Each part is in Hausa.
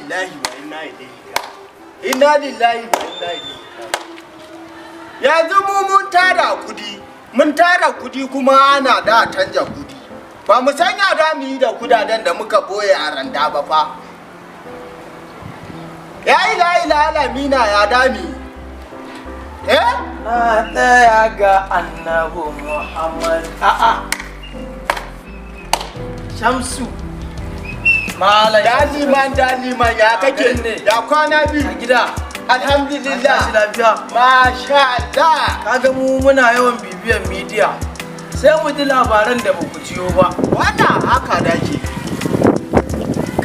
Lillahi wa inna ilaihi raji'un. Inna lillahi wa inna ilaihi raji'un. Yanzu mu mun tara kudi, mun tara kudi, kuma ana da canja kudi. Ba mu sanya da mu yi da kudaden da muka boye a randa ba fa. Ya ila ila alamina, ya dami, eh. Na tsaya ga Annabi Muhammad. A'a. Shamsu. Malam. Daliman, daliman, ya kake? Ne. Ya kwana biyu? A gida. Alhamdulillah. Tashi lafiya. Masha Allah. Kaga mu muna yawan bibiyan midiya. Sai mu ji labaran da ba ku jiyo ba. Wannan haka dake.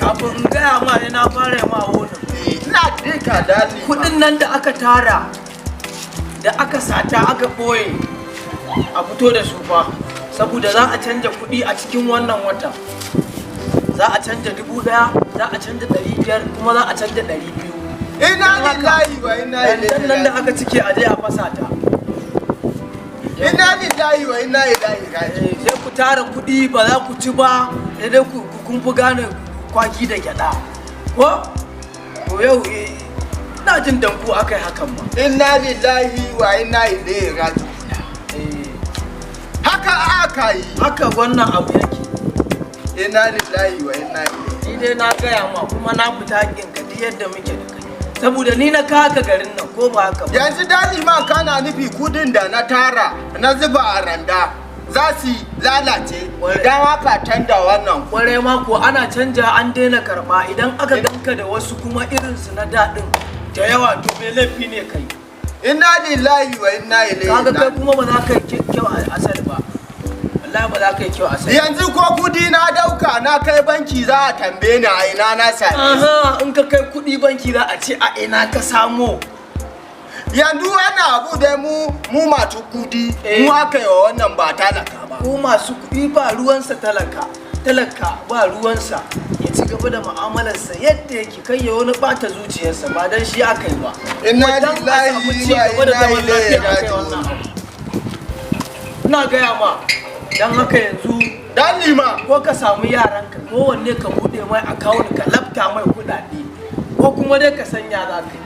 Kafin in gaya ma ne, na fara ma wani. Eh, ina dinka, daliman. Kudin nan da aka tara, da aka sata aka ɓoye, a fito da su fa, saboda za a canja kuɗi a cikin wannan watan. Za a canja 1000, za a canja 500, kuma za a canja 200. Inna lillahi wa inna ilaihi Nan da raji'un. aka cike, a je a fasa ta. Inna lillahi wa inna ilaihi raji'un. Eh, sai ku tara kuɗi ba za ku ci ba, sai dai ku kun fi gane kwaki da gyaɗa ko. To yau ina jin danku aka yi hakan ma. Inna lillahi wa inna ilaihi raji'un. Eh, haka aka yi. Haka wannan abu yake. Inna lillahi wa inna ilaihi. Ni dai na gaya ma, kuma na fita haƙƙin ka duk yadda muke da kai, saboda ni na kaka garin nan, ko ba haka ba? Yanzu daliman, kana nufi kudin da na tara na zuba a randa za su lalace idan aka canza wannan? Kwarai ma ko, ana canja an daina karɓa. Idan aka ganka da wasu kuma irinsu na daɗin da yawa, to me laifi ne kai. Inna lillahi wa inna ilaihi Kaga kai raji'un. kuma ba za ka yi kyau a asali ba, wallahi ba za ka yi kyau a asali. Yanzu ko kudi na dauka na kai banki, za a tambaye ni a ina na same su. Aha, in ka kai kuɗi banki, za a ce a ina ka samo. Yanzu wannan abu dai mu masu kudi Eh. mu aka yi wa wannan, ba talaka ba. Ko masu kuɗi ba ruwansa talaka, talaka ba ruwansa, ya ci gaba da mu'amalarsa yadda yake, kai ya wani ɓata zuciyarsa, ba dan shi aka yi ba. Inna Kuma dan a lillahi samu ci wa gaba da inna zaman ilaihi lafiya aka yi wannan raji'un. abu. Ina gaya ma, dan haka yanzu Dan lima. ko ka samu yaranka, kowanne ka buɗe mai account ka lafta mai kuɗaɗe, ko kuma dai ka sanya za ka yi.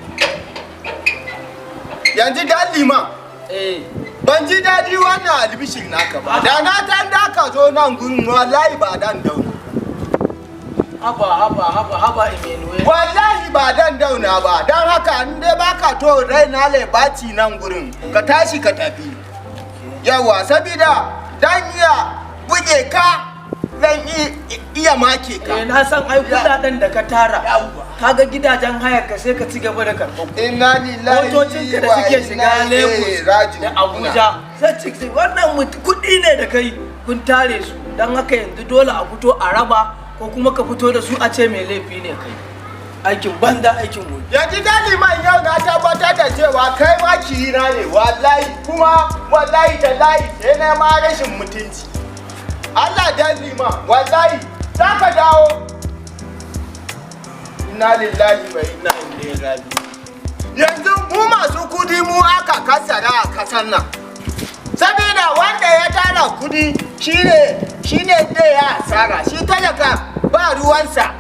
Yanzu dan lima, Eh. ban ji daɗi wannan albishir naka ba. Da na san da ka zo nan gurin, wallahi ba dan dauna. Haba, haba, haba, haba, Emmanuel. Wallahi ba dan dauna ba. Don haka in dai baka to rai na ɓaci nan gurin, ka tashi ka tafi. Yawa, sabida dan iya buge ka, zan iya make ka. Eh, na san ai kudaden da ka tara. Yawwa. Kaga gidajen hayar ka, sai ka ci gaba da karɓar kuɗi. Inna lillahi Motocinka da wa suke inna shiga ilaihi Lagos raji'un. da Abuja, sai ci wannan kuɗi ne da kai kun tare su. Don haka yanzu dole a fito a raba, ko kuma ka fito da su a ce mai laifi ne kai. Aikin banza, aikin wuri. Yanzu daliman, yau na tabbatar da cewa kai makiyina ne, wallahi. Kuma wallahi tallahi sai na ma rashin mutunci. Allah, dalima, wallahi za ka dawo. Inna lillahi wa inna ilaihi raji'un. Yanzu mu masu kudi mu aka kasara a kasan nan, saboda wanda ya tara kudi shine zai ya asara, shi talaka ba ruwansa.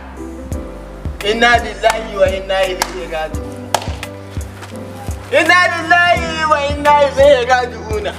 Inna lillahi wa inna ilaihi raji'un. Inna lillahi wa inna ilaihi raji'un.